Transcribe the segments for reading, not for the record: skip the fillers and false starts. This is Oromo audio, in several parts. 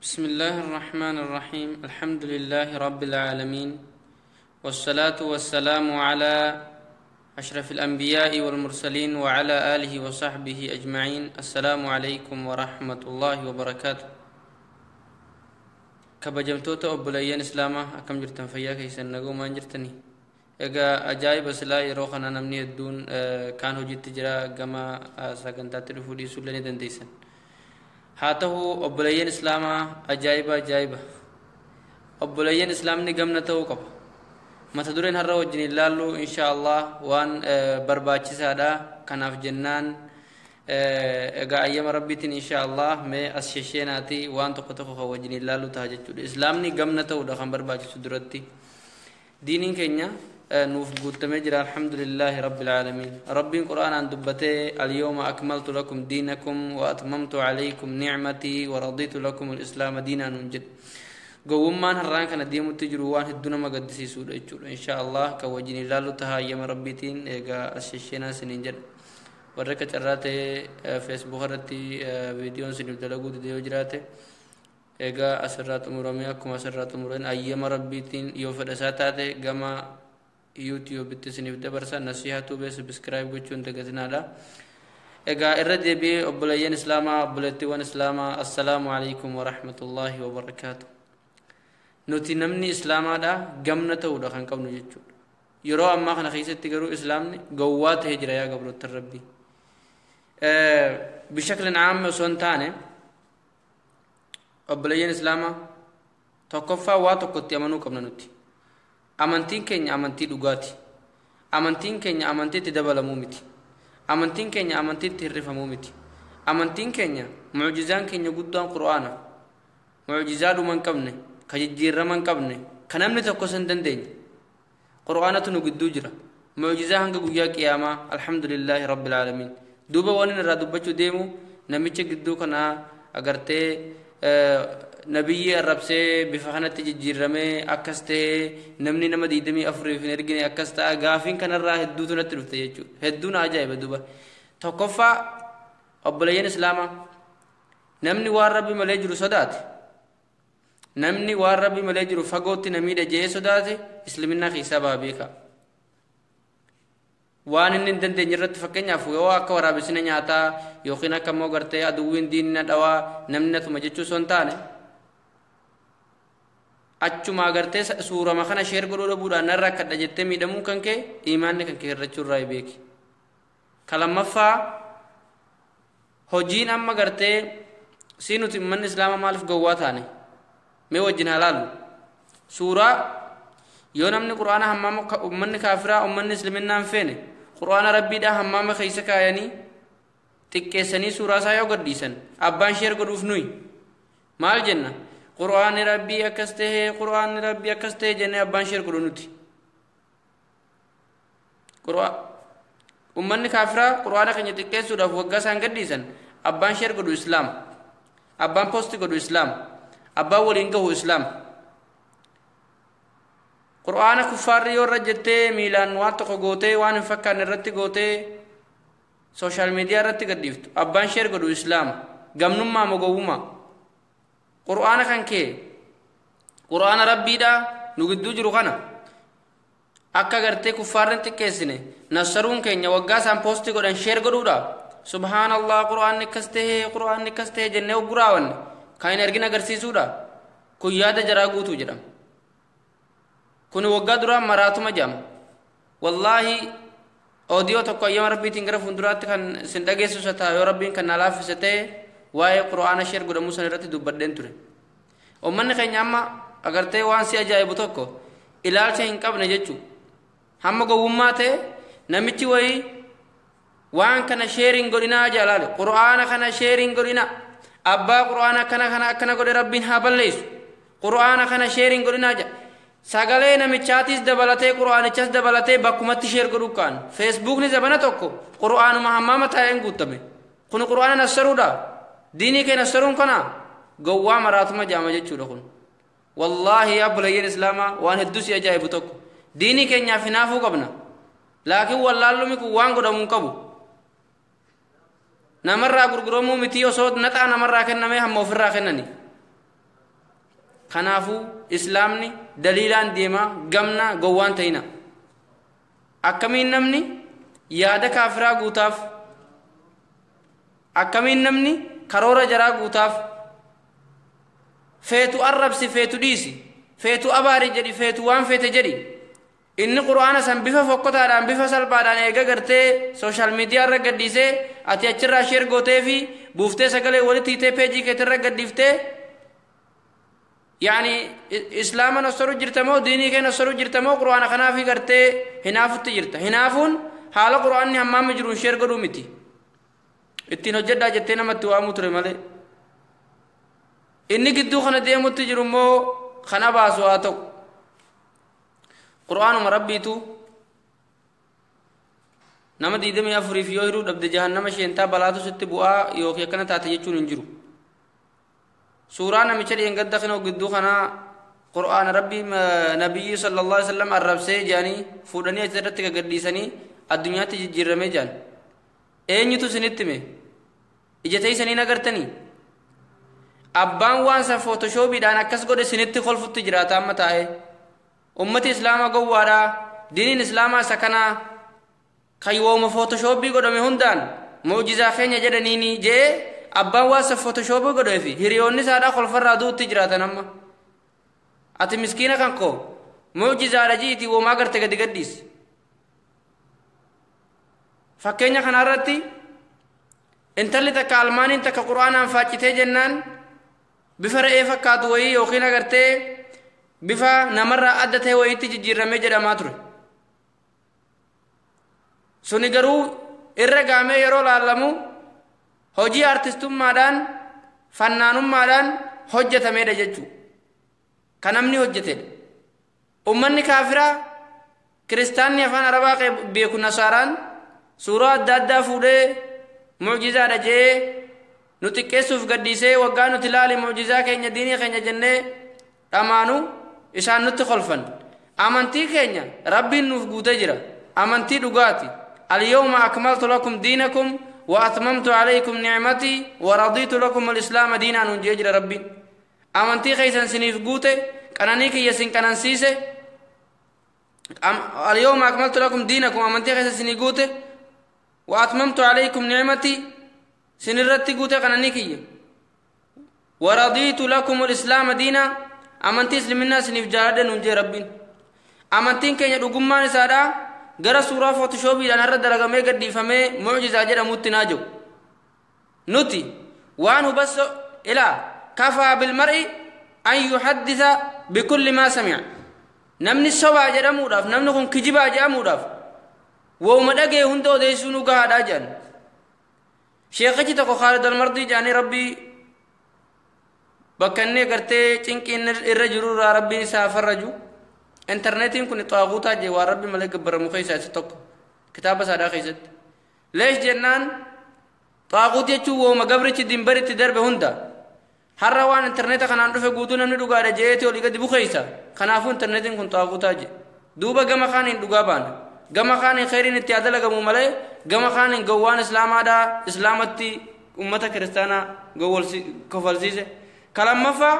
بسم الله الرحمن الرحيم. الحمد لله رب العالمين، والصلاة والسلام على أشرف الأنبياء والمرسلين وعلى آله وصحبه أجمعين. السلام عليكم ورحمة الله وبركاته. Kabajamtoota obboleeyyan islaamaa, akkam jirtan? Fayyaa keessan nagumaan jirtanii? Egaa ajaa'iba, silaa yeroo kana namni hedduun kaan hojiitti jira, gama sagantaatti dhufuu dhiisuu illee ni dandeessan. Haa ta'u, obboleeyyan islaamaa, ajaa'iba, ajaa'iba, obboleeyyan islaamni gamna ta'uu qaba. Mata dureen har'a wajjin ilaallu, insha Allah, waan barbaachisaadha. Kanaaf jennaan, egaa ayyama Rabbiitiin, insha Allah, mee as shesheenaati waan tokko tokko kan wajjin ilaallu ta'a jechuudha. Islaamni gamna ta'uudha kan barbaachisu. Duratti diiniin keenya nuuf guutamee jira, alhamdulillahi rabbil aalamiin. Rabbiin Qur'aanaan dubbatee: "اليوم أكملت لكم دينكم وأتممت عليكم نعمتي ورضيت لكم الإسلام دينا" nuun jedhe. Gowwummaan har'aan kana deemutti jiru waan hedduu nama gaddisiisuudha jechuudha. Insha Allah kan wajjin ilaallu taha ayyama Rabbiitiin. Egaa as shesheenaa isiniin jedha. Warri akka carraa ta'ee Facebook irratti viidiyoon isiniif dalaguu dide yoo jiraate, egaa asirraa xumuramee, akkuma asirraa xumureen, ayyama Rabbiitiin yoo fedha isaa taate gama YouTubeitti isiniif dabarsa. Nasiha Tube subscribe gochuun dagatinaadha. Egaa irra deebi'ee, obboleeyyan islaamaa, obboleettiiwwan islaamaa, assalaamu alaikum warahmatullaahi wabarakaatu. Nuti namni islaamaadha gamna ta'uudha kan qabnu jechuudha. Yeroo ammaa kana keessatti garuu islaamni gowwaa ta'ee jira. Yaa gabroota Rabbii, بشكل عام osoo hin taane, obboleeyyan islaamaa, tokkoffaa waa tokkotti amanuu qabna nuti. Amantiin keenya amantii dhugaati. Amantiin keenya amantiitti dabalamuu miti. Amantiin keenya amantiitti hirrifamuu miti. Amantiin keenya, mucjizaan keenya guddaan Qur'aana, mucjizaa dhuma hin qabne, ka jijjiirama hin qabne, ka namni tokko hin dandeenye. Qur'aanatu nu gidduu jira, mucjizaa hanga guyyaa qiyaamaa, alhamdulillaahi rabbil aalamiin. Duuba waan inni irraa dubbachuu deemu, namicha gidduu kanaa agartee nabiyyi arrabsee bifa kanatti jijjiiramee akkas ta'ee, namni nama 24f hin ergine akkas ta'a. Gaafiin kanarraa hedduutu natti dhufte jechuudha. Hedduu na ajaa'iba. Duuba tokkoffaa, obboleeyyan islaamaa, namni waan Rabbi malee jiru sodaate, namni waan Rabbi malee jiru fagootti namiidha je'ee sodaate, islaminaa keessaa baha beeka. Waan inni hin dandeenye irratti, fakkeenyaaf yoo akka waraabessina nyaataa yookiin akka immoo gartee aduwwiin diinna dhawaa, namni natuma jechuu osoo hin taane, achuma agartee suurama kana share godhuu dhabuudhaan narra akkadha jettee miidhamuun kan kee imaanni kan kee hirrachuu irraa beeki. Ka lammaffaa, hojiin amma gartee si nuti ummanni islaamaa maaliif gowwaa taane mee wajjin haa laallu. Suuraa yoo namni Qur'aana hammaama, ummanni kaafiraa, ummanni islaminaa hin feene, Qur'aana Rabbiidhaa hammaama keessa kaayanii xiqqeessanii suuraa isaa yoo gadhiisan, abbaan share godhuuf nuyi maal jenna? Qur'aanni Rabbii akkas tahee, Qur'aanni Rabbii akkas tahee jennee abbaan share godhu nuti. Ummanni kaafiraa Qur'aana keenya xiqqeessuudhaaf waggaa isaan gadhiisan, abbaan share godhu islaam, abbaan post godhu islaam, abbaan waliin gahu islaam. Qur'aana kuffaarri yoo irra jettee miilaan waan tokko gootee, waan hin fakkaanne irratti gootee, social media irratti gadhiiftu, abbaan share godhu islaama. Gamnummaa moo gowwummaa? Qur'aana kan kee, Qur'aana Rabbiidha nu gidduu jiru kana akka gartee kuffaarri xiqqeessine nassaruun keenya waggaa isaan post godhan share godhuudha. Subhaanallah, Qur'aanni akkas tahee, Qur'aanni akkas tahee jennee ogguraawanne kan hin argin agarsiisuudha. Kun yaada jaraa guutuu jedhama. Kun waggaa duraa maraatuma jedhama. Wallaahi, audio tokko ayyama Rabbiitiin gara fuulduraatti kan isin dhageessisu ta'a, yoo Rabbiin kan na laaffise ta'e. Waa'ee Qur'aana share godhamuu san irratti dubbadheen ture. Ummanni keenya amma agartee waan si ajaa'ibu tokko ilaalcha hin qabne jechuu. Hamma gowwummaa ta'e, namichi wayii waan kana share hin godhinaa jaalaale, Qur'aana kana share hin godhinaa, abbaa Qur'aana akkana kana akkana godhe Rabbiin haa balleessu, Qur'aana kana share hin godhinaa jedha. Sagalee namichaatis dabalatee, Qur'aanichas dabalatee, bakkumatti share godhuu kaan. Facebookni zabana tokko Qur'aanuma hammaama taa'een guutame. Kun Qur'aana nassaruudha? Diinii kee nassaruun kana gowwaa maraatuma jaama jechuudha kun. Wallaahi, yaa obboleeyyan islaamaa, waan hedduu si ajaa'ibu tokko, diinii keenyaaf hinaafuu qabna, laakiin wallaallumi kun waan godhamu hin qabu. Namarraa gurguramuu miti, osoo naxaa namarraa kennamee hamma ofirraa kennani. Kanaafuu islaamni daliilaan deema, gamna gowwaan ta'ina. Akkamiin namni yaada kaafiraa guutaaf, akkamiin namni karoora jaraa guutaaf, feetu arrabsi, feetu dhiisi, feetu abaari jedhi, feetu waan feete jedhi, inni qur'aana san bifa fokkotaadhaan, bifa salphaadhaan eega gartee social media irra gadhiisee, ati achirraa share gootee fi buuftee sagalee walitti hiitee peejii keetirra gadhiiftee, yaani islaama nassaru jirta moo, diinii kee nassaru jirta moo, qur'aana kanaafi gartee hinaafutti jirta? Hinaafuun haala qur'aanni hammaama jiruun share godhuu miti, ittiin hojjedhaa jettee namatti waamuu ture malee. Inni gidduu kana deemutti jiru immoo kana baasu haa ta'u, qur'aanuma rabbiitu nama 24f yoo hiruu dhabde jahannama sheentaa, balaatu sitti bu'aa yookiin akkana taate jechuun hin jiru. Suuraa namicha dheengadda kana gidduu kanaa qur'aana rabbii nabiyyi sallallahu alaihi wasallam arrabsee jedhanii fuudhanii achirratti gagadhiisanii addunyaatti jijjiiramee jedhan, eenyutu isinitti hime? Ija teessanii agartanii? Abbaan waan san Photoshoopiidhaan akkas godhe isinitti kolfutti jiraata amma taa'ee. Ummati islaamaa gowwaadhaa, diiniin islaamaa isa kanaa kan wooma Photoshopii godhame hundaan mu'jizaa keenya jedhaniini jee, abbaan waan san Photoshopii godhee fi hiriyoonni isaadhaa kolfarraa duutti jiraatan amma. Ati miskiina kan koo mu'jizaadha ji'itii woomaa garte gadi gadhiisi. Fakkeenya kanarratti intalli takka almaaniin takka qur'aanaan faaccitee jennaan, bifa re'ee fakkaatu wayii yookiin agartee bifa namarraa adda ta'e wayiitti jijjiiramee jedhamaa ture. Suni garuu irra gaamee yeroo laallamu hojii artistummaadhaan, fannaanummaadhaan hojjetameedha jechuudha. Kan namni hojjetedha. Ummanni kaafiraa, kiristaanni afaan arabaa beeku, nasaaraan suuraa adda addaa fuudhee mu'jizaadha jee nu xiqqeessuuf gadhiisee, waggaa nuti ilaali mu'jizaa keenya, diinii keenya jennee dhamaanu, isaan nutti kolfan. Amantii keenya rabbiin nuuf guutee jira. Amantii dhugaati. اليوم أكملت لكم دينكم وأتممت عليكم نعمتي ورضيت لكم الإسلام دينا نجيجر ربي. Amantii keessan siniif guute, qananii kiyya sin qanansiise. اليوم أكملت لكم دينكم, amantii keessan sinii guute, وأتممت عليكم نعمتي, sinirratti guute qananii kiyya, ورضيت لكم الإسلام دينا, amantii islaminaa siniif jaaladhe nuun jee rabbiin. Amantiin keenya dhugummaan isaadha gara suuraa Photoshopiidhaan har'a dalagamee gadhiifamee mu'jizaa jedhamutti naa jiru. Nuti waan hubasso ilaa كفى بالمرء أن يحدث بكل ما سمع. Namni sobaa jedhamuudhaaf, namni kun kijibaa jedhamuudhaaf, wooma dhagee hunda odeessuu nu gahaadhaa jedhan. Sheekichi tokko Khaalid Almardii jedhanii, rabbii bakka inni gartee cinqiin irra jiru irraa rabbiin isaa farraju. Intarneetiin kun xaaguutaa jee, waan rabbi malee gabbaramu keessaa isa tokko kitaaba isaadhaa keessatti. Leesh jennaan, xaaguut jechuun wooma gabrichi dimbaritti darbe hunda. Har'a waan intarneeta kanaan dhufe guutuu namni dhugaadha jeetii olii gadi bukeessa. Kanaafuu intarneetiin kun xaaguutaa jee. Duuba gama kaaniin dhugaa baana, gama kaaniin kheyriin itti adalagamu malee, gama kaaniin gowwaan islaamaadhaa islaamatti ummata kiristaanaa kofalsiise. Kalammaffaa,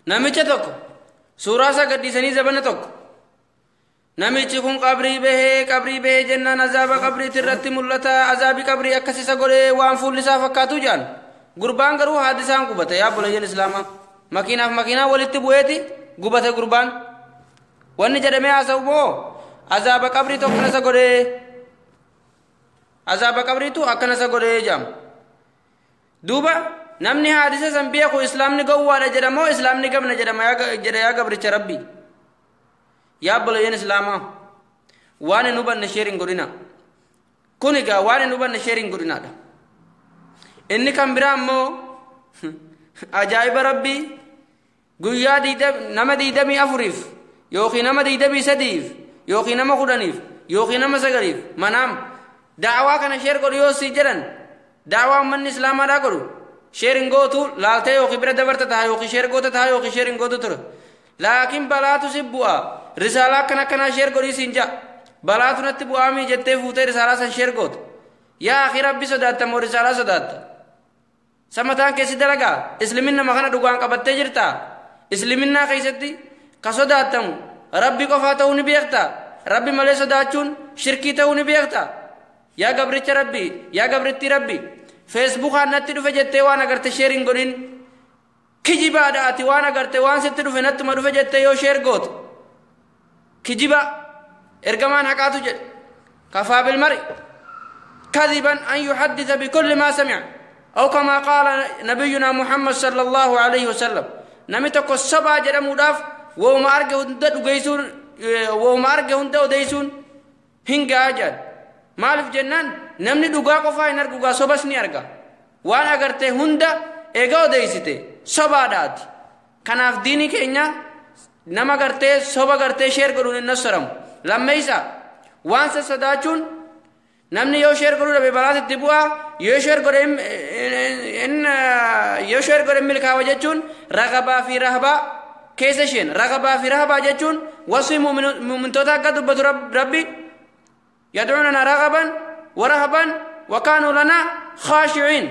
namicha tokko suuraa isaa gadhiisanii zabana tokko, namichi kun qabrii bahee, qabrii bahee jennaan azaaba qabriiti irratti mul'ata, azaabi qabrii akkas isa godhee, waan fuulli isaa fakkaatu jedhan. Gurbaan garuu haadisaan gubate. Yaa bulayyan islaamaa, makiinaaf makiinaa walitti bu'eeti gubate gurbaan. Wanni jedhamee haasa'u moo azaaba qabriitu akkana isa godhee, azaaba qabriitu akkana isa godhee jedhama. Duuba namni haadisa san beeku islaamni gowwaadha jedhamoo islaamni gabna jedhama jedha? Yaa gabricha rabbii, yaa obboleeyyan islaamaa, waan hin hubanne share hin godhina. Kun egaa waan hin hubanne share hin godhinaadha. Inni kan biraa immoo ajaa'iba rabbii, guyyaa nama 24f yookiin nama 23f yookiin nama 10f yookiin nama 9f manaam daawaa kana share godhu yoo si jedhan, daawaa ummanni islaamaadhaa godhu share hin gootu, laaltee yookiin bira dabarta taha, yookiin share goota taha, yookiin share hin gootu ture. Laakiin balaatu si bu'a, risaalaa akkana akkanaa share godhii siin ja'a, balaatu natti bu'aamii jettee fuutee risaalaa san share goota. Yaa akhi, rabbi sodaatta moo risaalaa sodaatta? Samataan keessi dalagaa isliminna makana dhugaan qabattee jirta. Isliminaa keessatti ka sodaatamu rabbi qofaa ta'uu ni beekta. Rabbi malee sodaachuun shirkii ta'uu ni beekta. Yaa gabricha rabbi, yaa gabrittii rabbi, feesbuukaan natti dhufe jettee waan agarte share hin godhin. Kijibaadha. Ati waan agarte, waan sitti dhufe, nattuma dhufe jettee yoo share goote kijiba. Ergamaan haqaatu jedhe: كفى بالمرء كذبا أن يحدث بكل ما سمع، أو كما قال نبينا محمد صلى الله عليه وسلم. Namni tokko sobaa jedhamuudhaaf wooma arge hunda dhugeessuun, wooma arge hunda odeessuun hin ga'a jedhan. Maaliif jennaan, namni dhugaa qofaa hin argu gaa, sobas ni arga. Waan agarte hunda eega odeessite sobaadhaati. Kanaaf diinii keenya nama gartee soba gartee share godhuun hin nassaramu. Lammeessa, waan sodaachuun, namni yoo share godhuu dhabe balaas itti bu'aa, yoo share godhe yoo share godhe milkaawa jechuun ragabaa fi rahabaa keessa isheen. Ragabaa fi rahabaa jechuun wasfii muumintoota akka dubbatu rabbi: يدعوننا رغبا ورهبا وكانوا لنا خاشعين.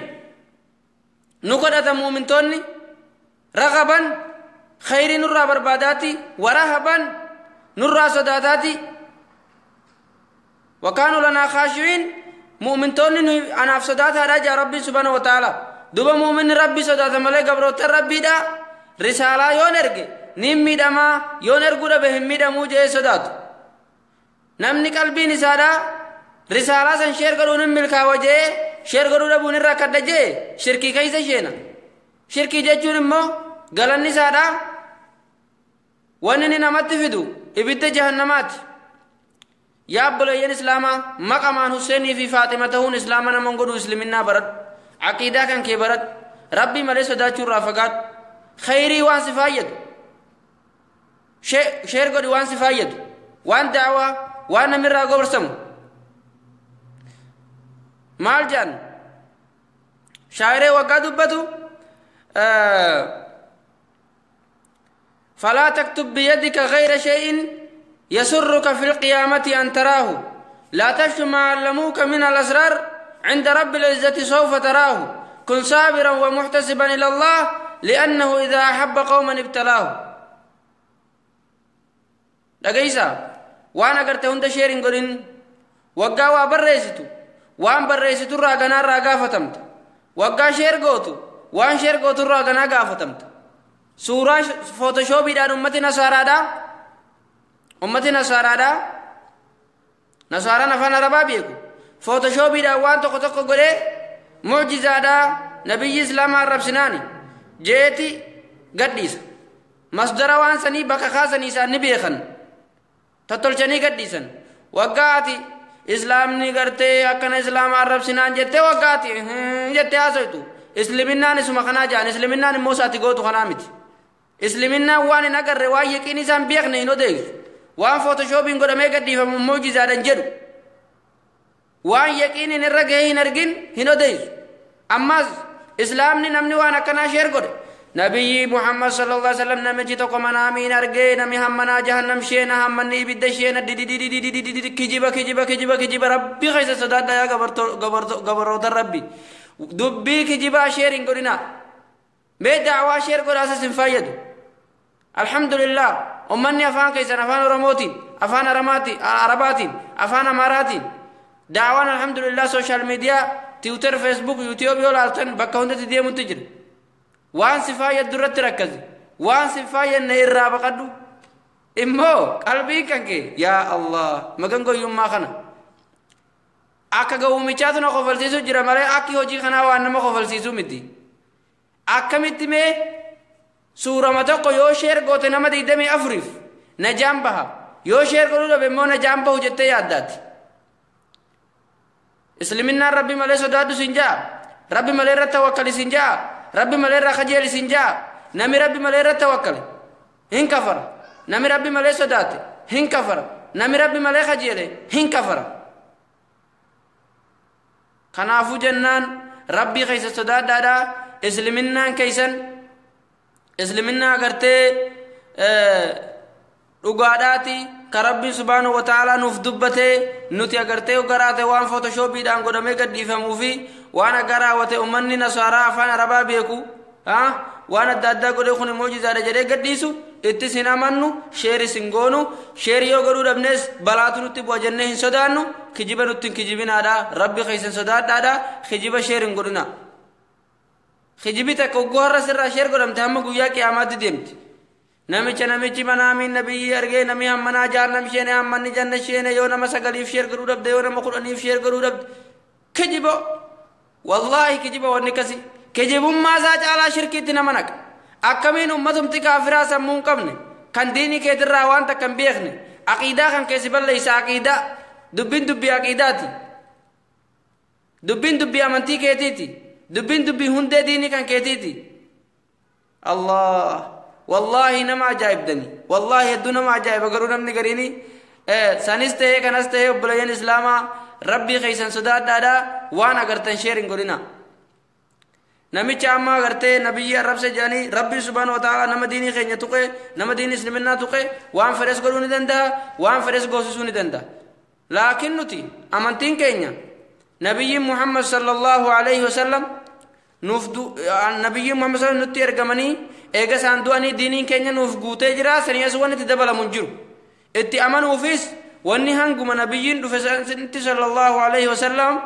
Nu kadhata muumintoonni رغبا, khayrii nurraa barbaadaati, ورهبا, nurraa sodaataati, وكانوا لنا خاشعين. Mu'mintoonni anaaf sodaataadha jaa rabbiin سبحانه وتعالى. Duba mu'minni rabbii sodaata malee gabroota rabbiidha risaalaa yoon erge ni miidhamaa, yoon erguu dhabe hin miidhamuu jee sodaatu. Namni qalbiin isaadha risaalaa san share godhuun hin milkaawa jee, share godhuu dhabuun irraa kadha jee, shirkii keessa sheena. Shirkii jechuun immoo galanni isaadha wanni inni namatti fidu ibidda jahannamaati. Yaa obboleeyyan islaamaa, maqamaan Huseenii fi Faaxima ta'uun islaama nama godhu. Isliminnaa baradhu, aqiidaa kan kee baradhu, rabbii malee sodaachuu irraa fagaadhu. Khayrii waan si faayyadu share godhi, waan si faayyadu, waan daawaa, waan namirraa gorsamu. Maal jedhan shaayiree waggaa dubbatu? فلا تكتب بيدك غير شيء يسرك في القيامة أن تراه، لا تفش ما علموك من الأسرار، عند رب العزة سوف تراه، كن صابرا ومحتسبا إلى الله، لأنه إذا أحب قوما ابتلاه. Dhageessa, waan agarte hunda share hin godhin. Waggaa waa barreessitu, waan barreessiturraa ganaarraa gaafatamta. Waggaa share gootu, waan share gooturraa ganaa gaafatamta. Suuraa Photoshoopiidhaan ummati nasaaraadha, nasaaraan afaan arabaa beeku, Photoshoopiidhaan waan tokko tokko godhee mucjizaadha, nabiyyi islaamaa arrabsinaani jeeti gadhiisa. Masdara waan sanii, bakka kaasanii isaan ni beekan, tottolchanii gadhiisan. Waggaa ati islaamni gartee akkana islaama arrabsinaan jettee, waggaa ati jettee haasoytu, isliminnaan isuma kanaa jedhan. Isliminnaan immoo isaati gootu kanaa miti. Isliminnaan waan hin agarre, waan yaqiin isaan beekne hin odeessu. Waan Photoshoopiin godhamee gadhiifamu mucjizaadhan jedhu, waan yaqiinin irra gahee hin argin hin odeessu. Ammas islaamni namni waan akkanaa share godhe, nabiyyi Muhammad صلى الله عليه وسلم namichi tokko manaamiin argee, nami hammanaa jahannam sheena, hammanni ibidda sheena, didididididididi. Kijiba, kijiba, kijiba, kijiba. Rabbi keessa sodaadha. Yaa gabaroota rabbi, dubbii kijibaa share hin godhina. Mee daawaa share godhaasas hin fayyadu. Alhamdulillah, ummanni afaan keessan, afaan oromootiin, afaan arabaatiin, afaan amaaraatiin daawaan, alhamdulillah, social media, Twitter, Facebook, YouTube yoo laaltan bakka hundatti deemutti jira. Waan si fayyaddu irratti rakkazi, waan si fayyadne irraa baqadhu. Immoo qalbiin kan kee, yaa Allah, magan goyyummaa kana akka gawumichaatu na kofalsiisu jira malee akki hojii kanaa waan nama kofalsiisu miti. Akkamitti mee suurama tokko yoo share goote nama 24f najaan baha, yoo share godhuu dhabe immoo najaan bahu jettee yaaddaati? Isliminnaan rabbi malee sodaadhu sin jaa, rabbi malee irratti tawakkali sin jaa, rabbi malee irraa kajeeli sin jaa. Nami rabbi malee irratti tawakkale hin kafara, nami rabbi malee sodaate hin kafara, nami rabbi malee kajeele hin kafara. Kanaafuu jennaan, rabbii keessa sodaadhaadha. Isliminnaan keeysan isliminnaa agartee dhugaadhaati ka rabbiin سبحانه وتعالى nuuf dubbatee. Nuti agartee garaate waan Photoshoopiidhaan godhamee gadhiifamuu fi Waan akka raawwate ummanni nasaaraa afaan arabaa beeku waan adda addaa godhe kun muujizaadha jedhee gadhiisu ittis hin amannu, sheeris hin goonu. Sheerii yoo godhuu dhabnes balaatu nutti bu'a jennee hin sodaannu. Kijiba nutti hin kijibinaadha, rabbi keessan sodaadhaadha, kijiba share hin godhina. Kijibi takka ogguu har'a sirraa share godhamte hamma guyyaa qiyaamaatti deemti. Namichi manaamiin nabiyyi argee namni hammanaa jahannam sheene, hammanni janna sheene. Yoo nama 9f share godhuu dhabde, yoo nama 10f share godhuu dhabde, kijiba, wallaahi kijiba. Wanni akkasii kijibummaa isaa caalaa shirkiitti nama naqa. Akkamiin ummatumti kaafiraa sammuu hin qabne kan diinii keetirraa waan takka hin beekne aqiidaa kan keessi balleessa? Aqiidaa dubbiin dubbii aqiidaati, dubbiin dubbii amantii keetiiti, dubbiin dubbii hundee diinii kan keetiiti. Allah, wallaahi nama ajaa'ibdani, wallaahi hedduu nama ajaa'iba. Garuu namni gariini sanis ta'ee kanas ta'ee, obboleeyyan islaamaa, rabbii keessan sodaadhaadha, waan agartan share hin godhina. Namicha amma agartee nabiyyi arrabse jedhanii, rabbii subhaanahu wa ta'ala nama diinii keenya tuqe, nama diinii islaminaa tuqe, waan fedhes godhuu ni danda'a, waan fedhes goosisuu ni danda'a. Laakiin nuti amantiin keenya nabiyyiin Muhammad sallallahu alaihi wasallam nuuf, nabiyyiin Muhammad sallallahu nutti ergamanii eega isaan du'anii diiniin keenya nuuf guutee jira. Sanii as wanni itti dabalamu hin jiru. Itti amanuufis wanni hanguma nabiyyiin dhufe sanitti sallallahu alaihi wasallam,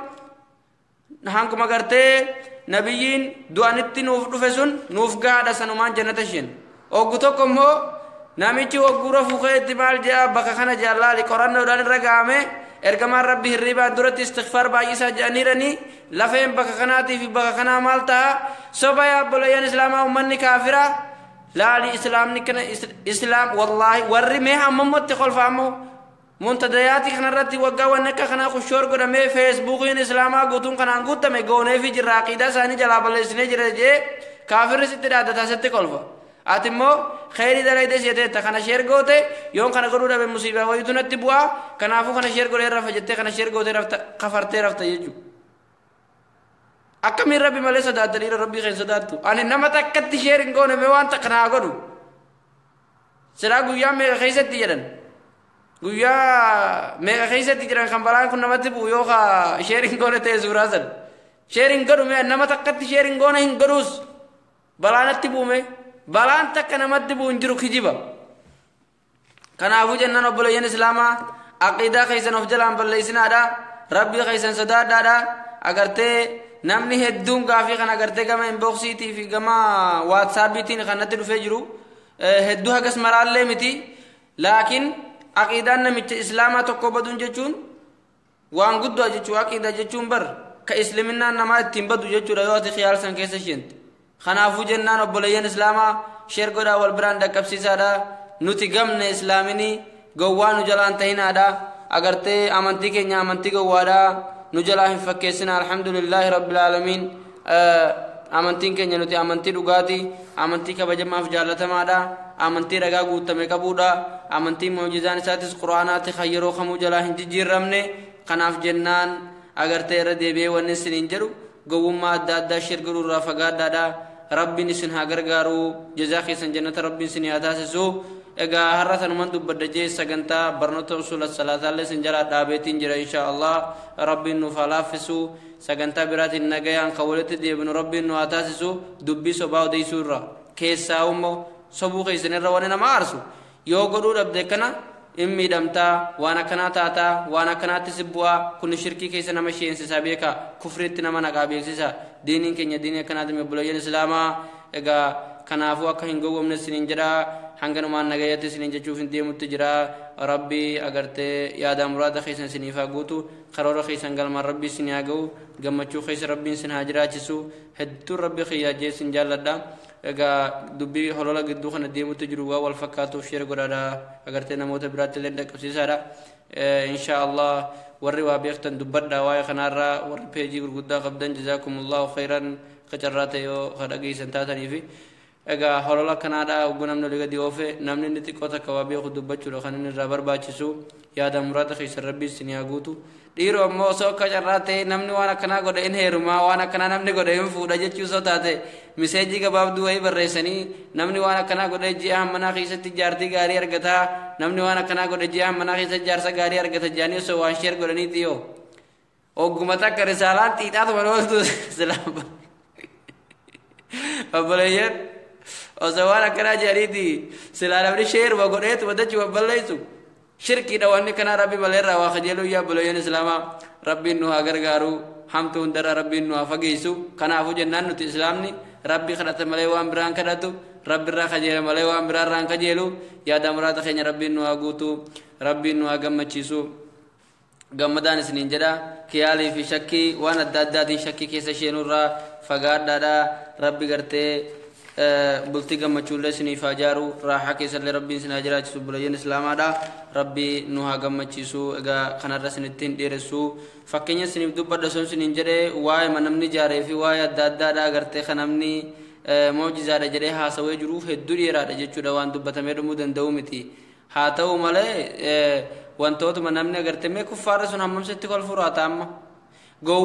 hanguma gartee nabiyyiin du'anitti nuuf dhufe sun nuuf gahaadha, sanumaan jannata isheen. Oggu tokko immoo namichi waggura fuukeetti maal jedha? Bakka kana jaallaali qorannoodhaan irra gahame, ergamaan rabbi hirribaan duratti istighfaar baay'isaa jedhaniiranii, lafeen bakka kanaatii fi bakka kanaa maal ta'a? Soba yaa obboleeyyan islaamaa, ummanni kaafira laali islaamni kana islaam. Wallaahi warri mee hammammotti kolfa ammoo muntadayaati kanarratti waggaa wanni akka kanaa kushoor godhamee feesbuukiin islaamaa guutuun kanaan guutame gooneefi jirra, aqiidaa isaanii jalaa balleessinee jira jee kaafirri sitti dhaaddataa, sitti kolfa. Ati immoo kheyrii dalayde seeteetta kana share goote. Yoon kana godhuu dhabe musiibaa wayitu natti bu'aa, kanaafuu kana share godhee rafa jettee kana share gootee rafta, kafartee rafta jechuudha. Akkamiin rabbi malee sodaattan? Dhiira rabbii keessa sodaattu. Ani nama takkatti share hin goone. Mee waan takka naa godhu silaa guyyaa meeqa keessatti jedhan, guyyaa meeqa keessatti jedhan kan balaan kun namatti bu'u yoo ka share hin goone ta'e? Suuraa san share hin godhu. Mee nama takkatti share hin goone, hin godhuus. Balaanatti buume, balaan takka namatti bu'u hin jiru, kijiba. Kanaafuu jennaan obboleeyyan islaamaa, aqiidaa keessan of jalaan balleessinaadha, rabbii keessan sodaadhaadha. Agartee namni hedduun gaafii kan agartee gama inboxiitii fi gama WhatsAppiitiin kan natti dhufee jiru hedduu hagas maraallee miti, laakiin aqiidaan namicha islaamaa tokko baduun jechuun waan guddaa jechuu. Aqiidaa jechuun bar ka islaminaan namaa ittiin badu jechuudha yoo ati khiyaal san keessa isheente. Kanaafuu jennaan obboleeyyan islaamaa, share godhaa, wal biraan dhaqqabsiisaadha. Nuti gamne islaaminii gowwaa nu jalaan tahinaadha. Agartee amantii keenya amantii gowwaadha nu jalaa hin fakkeessina. Alhamdulillaahi rabbil aalamiin. Amantiin keenya nuti amantii dhugaati, amantii kabajamaaf jaallatamaadha, amantii ragaa guutame qabuudha, amantii mu'jizaan isaatis quraanaati kan yeroo kamuu jalaa hin jijjiirramne. Kanaaf jennaan agartee irra deebi'ee wanni isiniin jedhu, gowwummaa adda addaa share godhuurraa fagaadhaadha. Rabbiin isin haa gargaaru, jazaa keessan jannata rabbiin isin haa taasisu. Egaa har'a sanuman dubbadda jee sagantaa barnoota usula salaataallee isin jalaa dhaabeetiin jira. Insha Allah rabbiin nuuf haa laaffisu. Sagantaa biraatiin nagayaan kan walitti deebinu rabbiin nu haa taasisu. Dubbii sobaa odeessuu irra keessaa immoo sobuu keessan irra wanni nama aarsu, yoo godhuu dhabde kana in miidhamtaa, waan akkanaa taataa, waan akkanaatti si bu'aa. Kun shirkii keessa nama sheensisaa beeka, kufriitti nama naqaa beeksisa. Diiniin keenya diinii akkanaati, obboleeyyan islaamaa. Egaa kanaafuu akka hin gowwomne isiniin jedha. Hanganumaan nagayatti isiniin jechuuf hin deemutti jira. Rabbi agartee yaada muraada keessan isiniif haa guutu, karoora keessan galmaan rabbi isin haa ga'u, gammachuu keessa rabbiin isin haa jiraachisu. Hedduun rabbi kiyyaa jee isin jaalladha. Egaa dubbii holola gidduu kana deemutti jiru waa wal fakkaatuuf share godhaadha, agartee namoota biraatti illee dhaqqabsiisaadha. Insha Allah warri waa beektan dubbadha waa'ee kanaarraa. Warri peejii gurguddaa qabdan, jazaakumullahu khayran, qacarraa ta'e yoo ka dhageessan taataniifi. Egaa holola akkanaadha hogguu namni olii gadi oofe, namni inni xiqqoo takka waa beeku dubbachuudha kan inni irraa barbaachisu. Yaada muraada keessan rabbi isin haa guutu. Dhiiroo ammoo osoo akka carraa ta'e namni waan akkanaa godhe in heerumaa, waan akkanaa namni godhe hin fuudha jechuu osoo taate, miseejii gabaabduu wayii barreessanii, namni waan akkanaa godhe ji'a hammanaa keessatti jaartii gaarii argataa, namni waan akkanaa godhe ji'a hammanaa keessatti jaarsa gaarii argata jedhanii osoo waan share godhaniiti yoo Ogguma takka risaalaan xiixaatuma ooltu silaa obboleeyyan osoo waan akkanaa jedhaniiti silaa namni sheeruma godheetuma dachuma balleessu shirkiidha wanni kanaa. Rabbi maleerraa waa kajeeluu. Yaa obboleeyyan islaamaa, Rabbiin nu haa gargaaru, hamtu hundarraa Rabbiin nu haa fageessu. Kanaafuu jennaan nuti islaamni Rabbi kadhata malee waan biraan kadhatu, Rabbi irraa kajeela malee waan biraa irraan kajeelu. Yaada muraada keenya Rabbiin nu haa guutu, Rabbiin nu haa gammachiisu. Gammadaan isiniin jedha. Kiyaalii fi shakkii waan adda addaatiin shakkii keessa isheenurraa fagaadhaadha. Rabbi gartee bultii gammachuullee isiniif haa jaaru, raaxaa keessallee Rabbiin isin haa jiraachisu. Bulayyan islaamaadha, Rabbi nu haa gammachiisu. Egaa kanarra isinitti hin dheeressu. Fakkeenya isiniif dubbadha sun isiniin jedhee waa'ee namni jaaree fi waa'ee adda addaadha agartee kan namni moojizaadha jedhee haasawee jiruuf hedduu dheeraadha jechuudha, waan dubbatamee dhumuu danda'u miti. Haa ta'u malee wantootuma namni agartee mee kuffaarri sun hammam sitti kolfuraata amma gowwuu.